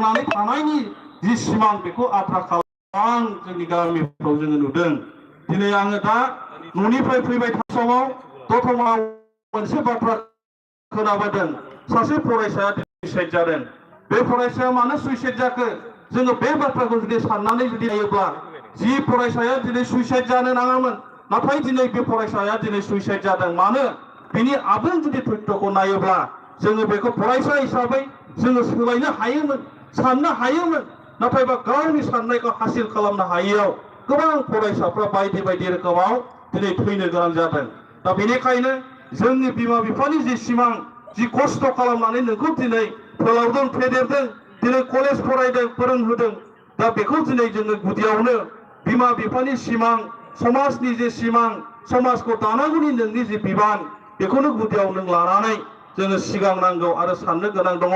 नानै थानायनि जि सिमां बेखौ आद्रा खालाम जोंनि गामिफ्राव जोङो नुदों। दिनै आङो दा न'निफ्राय फैबाय थानाय समाव दतमायाव मोनसे बाथ्रा खोनाबोदों। सासे फरायसाया सुइसाइड जादों। बे फरायसाया मानो सुइसाइड जाखो? जोङो बे बाथ्राखौ जुदि साननानै जुदि नायोब्ला जि फरायसाया दिनै सुइसाइड जानो नाङामोन, नाथाय दिनै बे फरायसाया दिनै सुइसाइड जादों। मानो? बिनि आबुं जुदि तथ्यखौ नायोब्ला जोङो बेखौ फरायसा हिसाबै जोङो सोलायनो हायोमोन, साननो हायोमोन। नाथायबा गावनि साननायखौ हासिल खालामनो हायैयाव गोबां फरायसाफ्रा बायदि बायदि रोखोमाव दिनै थैनो गोनां जादों। दा बेनिखायनो जोंनि बिमा बिफानि जि सिमां, जि खस्थ' खालामनानै नोंखौ दिनै फोलावदों, फेदेरदों, दिनै कलेज फरायदों, फोरोंहोदों, दा बेखौ दिनै जोङो गुदियावनो बिमा बिफानि सिमां, समाजनि जे सिमां, समाजखौ दानांगौनि नोंनि जि बिबान, बेखौनो गुदियाव नों लानानै जोङो सिगांनांगौ आरो साननो गोनां दङ।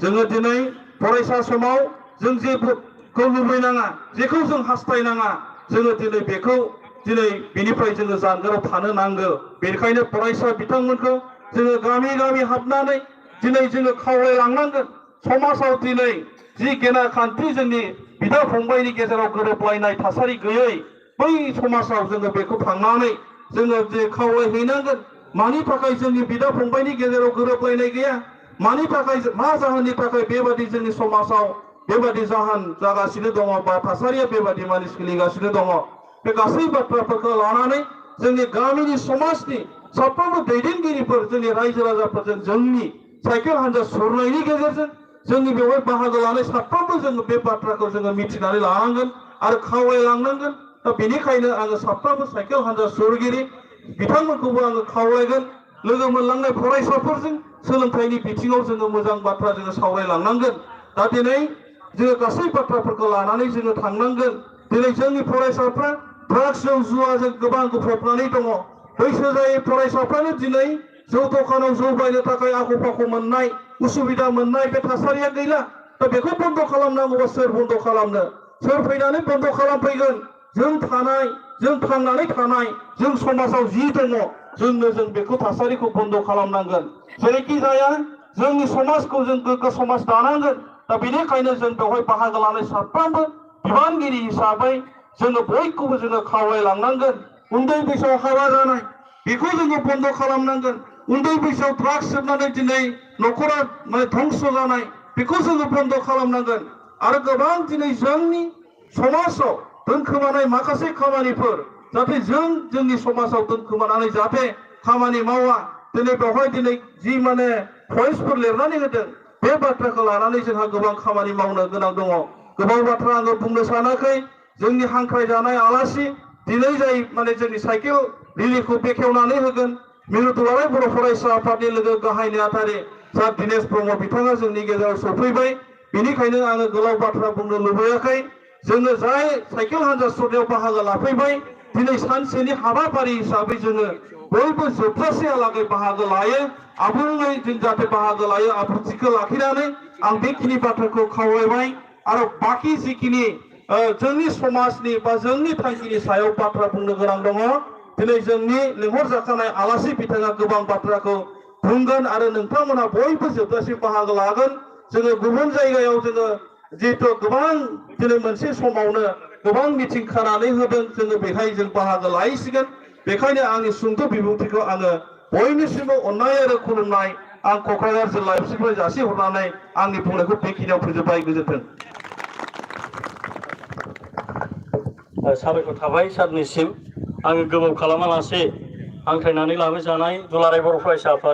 जोङो दिनै फरायसा समाव जों जेखौ लुबैनाङा, जेखौ जों हास्थायनाङा, जोङो दिनै बेखौ दिनै बेनिफ्राय जोङो जानगाराव थानो नांगौ। बेनिखायनो फरायसा बिथांमोनखौ जोङो गामि गामि हाबनानै दिनै जोङो खावलायलांनांगोन। समाजाव दिनै जि गेना खान्थि, जोंनि बिदा फंबायनि गेजेराव गोरोबलायनाय थासारि गैयै, बै समाजाव जोङो बेखौ थांनानै जोङो जे खावलायहैनांगोन। मानि थाखाय जोंनि बिदा फंबायनि गेजेराव गोरोबलायनाय गैया? मानि थाखाय, मा जाहोननि थाखाय बेबादि जोंनि समाजाव बेबादि जाहोन जागासिनो दङ बा थासारिया बेबादि माने सोलिगासिनो दङ? बे गासै बाथ्राफोरखौ लानानै जोंनि गामिनि समाजनि साफ्रोमबो दैदेनगिरिफोर, जोंनि रायजो राजाफोरजों जोंनि साइकेल हान्जा सुरनायनि गेजेरजों जोंनि बेवहाय बाहागो लानाय साफ्रोमबो जोङो बे बाथ्राखौ जोङो मिथिनानै लानांगोन आरो खावलायलांनांगोन। दा बेनिखायनो आङो साफ्रोमबो साइकेल हान्जा सुरगिरि बिथांमोनखौबो आङो खावलायगोन, लोगो मोनलांनाय फरायसाफोरजों सोलोंथाइनि बिथिङाव जोङो मोजां बाथ्रा जोङो सावरायलांनांगोन। दा दिनै जोङो गासै बाथ्राफोरखौ लानानै जोङो थांनांगोन। दिनै जोंनि फरायसाफ्रा ड्राग्सजों, जुवाजों गोबां गफबनानै दङ। बैसो जायै फरायसाफ्रानो दिनै जौ दखानाव जौ बायनो थाखाय आख' फाख' मोननाय, उसुबिदा मोननाय बे थासारिया गैला। दा बेखौ बन्द' खालामनांगौबा सोर बन्द' खालामनो? सोर फैनानै बन्द' खालामफैगोन? जों थानाय, जों थांनानै थानाय, जों समाजाव जि दङ, जों बेखौ थासारिखौ बन्द' खालामनांगोन। जेरैखि जाया जोंनि समाजखौ जों गोग्गो समाज दानांगोन। दा बेनिखायनो जों बेवहाय बाहागो लानाय साफ्रोमबो बिबानगिरि हिसाबै जोङो बयखौबो जोङो खावलायलांनांगोन। उन्दै बैसोआव हाबा जानाय, बेखौ जोङो बन्द' खालामनांगोन। उन्दै बैसोआव ड्राग्स सोबनानै दिनै न'खरा धंस जानाय, बेखौ जोङो बन्द' खालामनांगोन। आरो गोबां दिनै जोंनि समाजाव दोनखोमानाय माखासे खामानिफोर, जाहाथे जोंनि समाजाव दोनखोमानानै जाहाथे खामानि मावा, दिनै बेवहाय दिनै जि माने पइन्टसफोर लिरनानै होदों, बे बाथ्राखौ लानानै जोंहा गोबां खामानि मावनो गोनां दङ। गोबां बाथ्रा आङो बुंनो सानाखै। जोंनि हांख्रायजानाय आलासि दिनै जाय माने जोंनि साइकेल रिलिखौ बेखेवनानै होगोन, मिरु दुलाराय बर' फरायसा आफादनि लोगो गाहाय नेहाथारि सार दिनेश ब्रह्म बिथाङा जोंनि गेजेराव सफैबाय। बेनिखायनो आङो गोलाव बाथ्रा बुंनो लुबैयाखै। जोङो जाय साइकेल हान्जा सुरनायाव बाहागो लाफैबाय, दिनै सानसेनि हाबाफारि हिसाबै जोङो बयबो जोबजासेहालागै बाहागो लायो, आबुङै जों जाहाथे बाहागो लायो, आब्रुथिखौ लाखिनानै आं बेखिनि बाथ्राखौ खावलायबाय। आरो बाखि जिखिनि जोंनि समाजनि बा जोंनि थांखिनि सायाव बाथ्रा बुंनो गोनां दङ, दिनै जोंनि लिंहरजाखानाय आलासि बिथाङा गोबां बाथ्राखौ बुंगोन आरो नोंथांमोनहा बयबो जोबजासिम बाहागो लागोन। जोङो गुबुन जायगायाव जोङो जिहेथु गोबां दिनै मोनसे समावनो गोबां मिथिं खानानै होदों, जोङो बेहाय जों बाहागो लाहैसिगोन। बेखायनो आंनि सुंद' बिबुंथिखौ आङो बयनिसिमबो अननाय आरो खुलुमनाय आं क'क्राझार जिल्ला एबसुनिफ्राय जासिहरनानै आंनि बुंनायखौ बेखिनियाव फोजोबबाय। गोजोन्थों। साबायखर थाबाय सारनिसिम। आङो गोबाव खालामालासे हांख्रायनानै लाबोजानाय दुलाराय बर' फरायसा आफाद